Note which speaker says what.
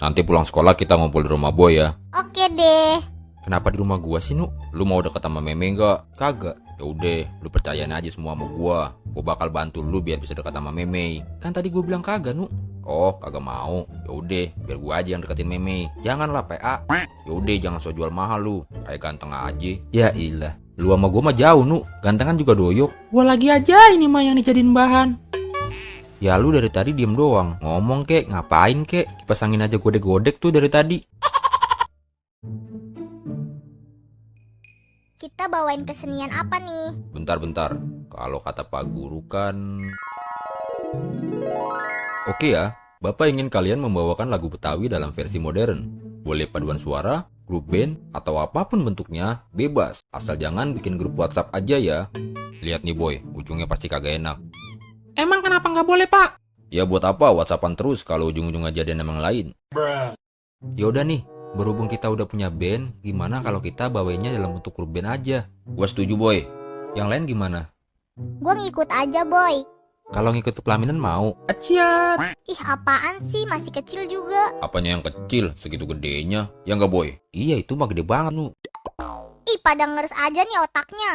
Speaker 1: Nanti pulang sekolah kita ngumpul di rumah Boy ya.
Speaker 2: Oke deh.
Speaker 1: Kenapa di rumah gua sih, Nu? Lu mau deket sama Meme nggak? Kagak. Ya udah, lu percayain aja semua sama gua. Gua bakal bantu lu biar bisa dekat sama Meme. Kan tadi gua bilang kagak, Nu. Oh, kagak mau. Ya udah, biar gua aja yang deketin Meme. Janganlah PA. Ya udah, jangan so jual mahal lu. Kayak ganteng aja. Ya ilah. Lu sama gua mah jauh, Nu. Gantengan juga doyok. Gua lagi aja ini mah yang dijadiin bahan. Ya lu dari tadi diem doang. Ngomong kek, ngapain kek? Kipas angin aja godek-godek tuh dari tadi.
Speaker 2: Kita bawain kesenian apa nih?
Speaker 1: Bentar. Kalau kata Pak Guru kan... Oke ya, Bapak ingin kalian membawakan lagu Betawi dalam versi modern. Boleh paduan suara, grup band, atau apapun bentuknya, bebas. Asal jangan bikin grup WhatsApp aja ya. Lihat nih Boy, ujungnya pasti kagak enak. Emang kenapa nggak boleh, Pak? Ya buat apa WhatsAppan terus kalau ujung-ujungnya jadian emang lain? Ya udah nih, berhubung kita udah punya band, gimana kalau kita bawainnya dalam bentuk grup band aja? Gua setuju, Boy. Yang lain gimana?
Speaker 2: Gue ngikut aja, Boy.
Speaker 1: Kalau ngikut pelaminan mau? Aciat!
Speaker 2: Ih, apaan sih? Masih kecil juga.
Speaker 1: Apanya yang kecil? Segitu gedenya? Ya nggak, Boy? Iya, itu mah gede banget, Nu.
Speaker 2: Ih, pada ngeres aja nih otaknya.